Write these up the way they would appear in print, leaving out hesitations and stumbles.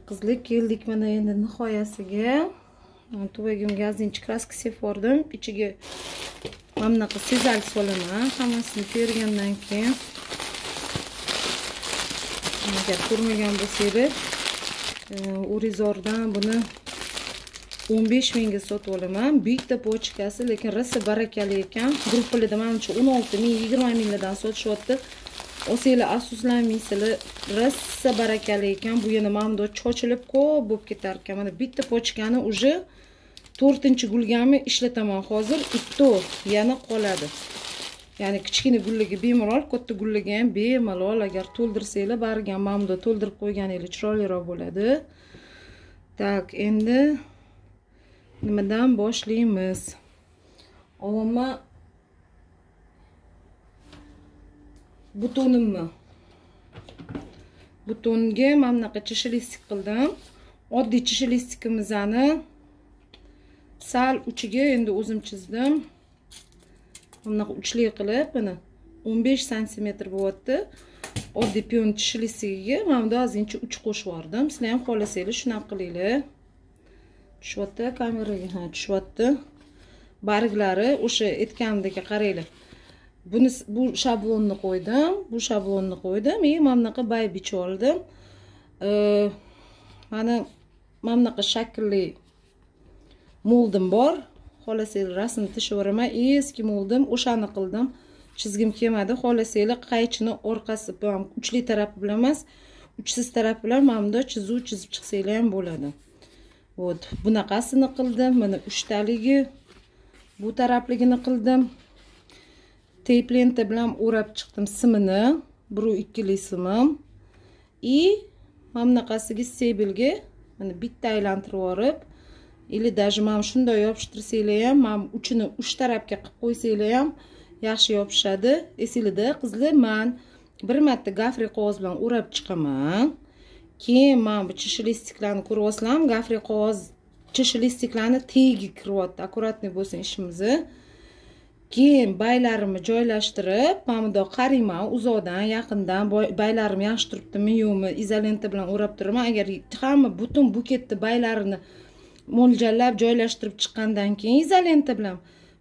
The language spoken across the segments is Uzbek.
Qizlar, keldik mana endi nihoyasiga. Tuvagimga ozgincha kraska sepib yubordim. Ichiga mana bunaqa sezal solaman. Hammasini tergandan keyin agar ko'rmagan bo'lsangiz, O'rizordan buni 15 mingga sotib olaman. Bitta pochkasi, lekin rosa barakali ekan. Gruppalarda menimcha 16 ming, 20 minglardan sotishyapti. Olsanglar afsuslanmaysizlar, rosa barakali ekan. Bu yana mana bunday chochilib ko'p bo'lib ketar ekan. Mana bitta pochkani уже 4-gulgami ishlataman hozir, 2 yana qoladi. Ya'ni kichkina gulligi bemalol, katta gulligi ham bemalol agar to'ldirsanglar, bariga ham mana bunday to'ldirib qo'yganinglar chiroyliroq bo'ladi. Tak, endi nimadan boshlaymiz? Avval butonimni. Butonga mana bunaqa chishilistik qildim. Oddiy chishilistikimizni sal uchiga endi o'zim chizdim. Bunaqa uchli qilib, mana 15 sm bo'lyapti. Oddiy piyon chishilisligiga mana bunda ozgincha uch qo'shib yubordim. Sizlar ham xohlasanglar shunaqa qilinglar. Tushyapti kameraga, ha, tushyapti. Barglari o'sha aytganimdek qaranglar. Buni bu shablonni qo'ydim, bu shablonni qo'ydim. И mana bunaqa bay bichib oldim. Mana bunaqa shaklli moldim bor. Xohlasanglar rasmni tashlayveraman. Eski moldim, o'shani qildim. Chizgim kelmadi. Xohlasanglar qaychini orqasi bilan, uchli tarafi bilan emas, uchsiz tarafi bilan mana bunday chizuv chizib chiqsanglar ham bo'ladi. Вот, bunaqasini qildim. Mana uchtaligi, bu tarafligini qildim. Teyp lenta bilan o'rab chiqdim simini, 1.2lik simim. И mana bunaqasiga sebelga mana bitta aylantirib yuborib, или даже mana shunday yopishtirsanglar ham, mana uchini uch tarafga qilib qo'ysanglar ham yaxshi yopishadi. Esingizda qizlar, men bir marta gafri qog'oz bilan o'rab chiqaman. Keyin mana bu chishilistiklarni ko'ryapsizlarmi? Gafri qog'oz chishilistiklarni tagiga kiryapti. Akkuratniy bo'lsin ishimizni. Keyin baylarimni joylashtirib, mana bundoq qarayman, uzoqdan, yaqindan baylarim yaxshi turibdimi, yo'qmi, izolenta bilan o'rab turaman. Agar hamma butun buketni baylarini mo'ljallab joylashtirib chiqqandan keyin izolenta bilan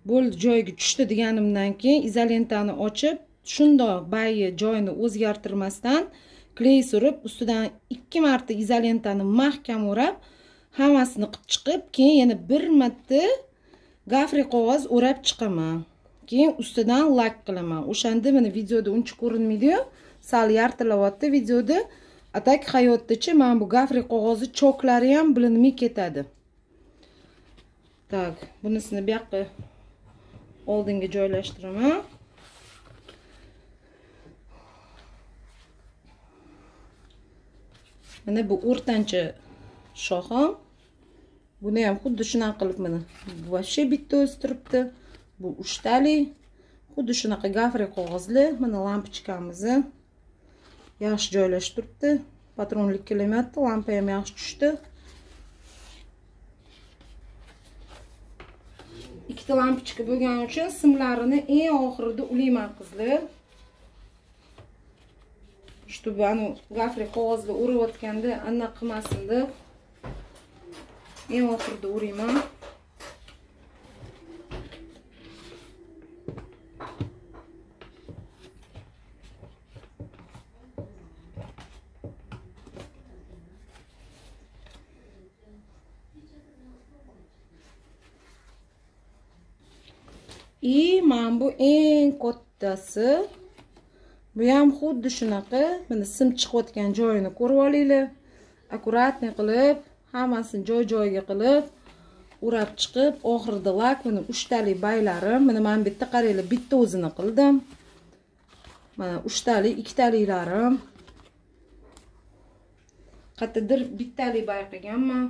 bo'ldi joyiga tushdi deganimdan keyin izolentani ochib, shundoq bayi joyini o'zgartirmasdan kley surib, ustidan 2 marta izolentani mahkam o'rab, hammasini qilib chiqib, keyin yana bir marta gafri qog'oz o'rab chiqaman. Keyin ustidan lak qilaman. O'shanda mana videoda uncha ko'rinmaydi-yu, sal yartilayapti videoda. A tak hayotdachi mana bu gafri qog'ozi choklari ham bilinmay ketadi. Tak, bunisini bu yoqqa oldinga joylashtiraman. Mana bu o'rtancha shoxim. Buni ham xuddi shunaqa qilib mana вообще bitta o'zi turibdi. Bu uchtali, xuddi shunaqa gafri qog'ozli. Mana lampochkamizni yaxshi joylashib turibdi. Patronlik kelamayapti, lampa ham yaxshi tushdi. Ikkita lampochka bo'lgani uchun simlarini eng oxirida ulayman qizlar. Чтобы anu gafri qog'ozni o'rayotganda anaqa qilmasin deb eng oxirida o'rayman. И mana bu eng kattasi. Bu ham xuddi shunaqa. Mana sim chiqayotgan joyini ko'rib olinglar. Akkuratniy qilib, hammasini joy-joyiga qilib, o'rab chiqib, oxirida lak, mana uchtalik baylarim. Mana mana bu yerda qaranglar, bitta o'zini qildim. Mana uchtalik, ikkitaliklarim. Qayerdadir bittalik bay qilganman.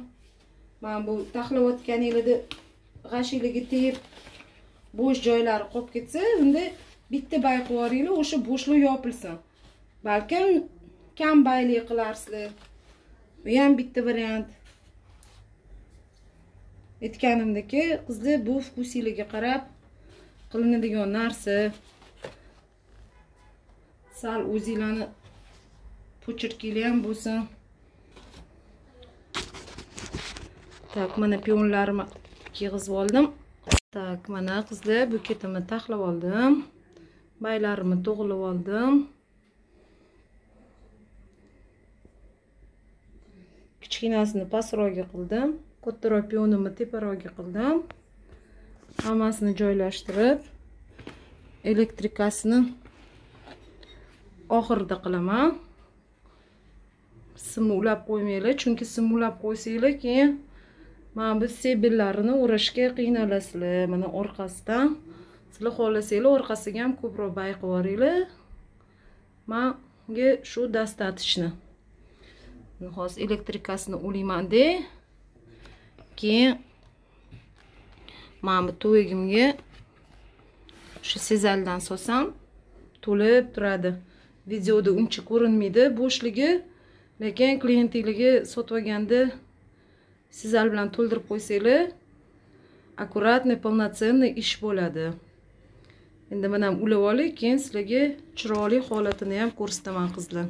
Mana bu taxlayotganingizda g'ashiyligi tegib bo'sh joylari qolib ketsa, unda bitta bay qilib yuboringlar, o'sha bo'shliq yopilsin. Balkim kam baylik qilarsizlar. Bu ham bitta variant. Aytganimdek, qizlar, bu vkusiylarga qarab qilinadigan narsa. Sal o'zinglarni pochirkinglar ham bo'lsin. Так, mana piyonlarimni kiyg'izib oldim. Так, mana qizlar buketimni taxlab oldim. Baylarimni to'g'rilab oldim. Kichkinasini pastroqga qildim, kattaroq piyonimni teparoqga qildim. Hammasini joylashtirib, elektrikasini oxirida qilaman. Simni ulab qo'ymanglar, chunki sim ulab qo'ysanglar keyin mana bu sebillarini o'rashga qiynalasizlar. Mana orqasidan sizlar xohlasanglar orqasiga ham ko'proq bay qilib yuboringlar. Menga shu dastatishni. Hozir elektrikasini ulayman-da. Keyin mana bu to'yigimga shu sezaldan solsam to'lib turadi. Videoda uncha ko'rinmaydi bo'shligi, lekin klientingiga sotib olganda sezal bilan to'ldirib qo'ysanglar, akkuratniy, полноценный ish bo'ladi. Endi mana ulab olay, keyin sizlarga chiroyli holatini ham ko'rsataman qizlar.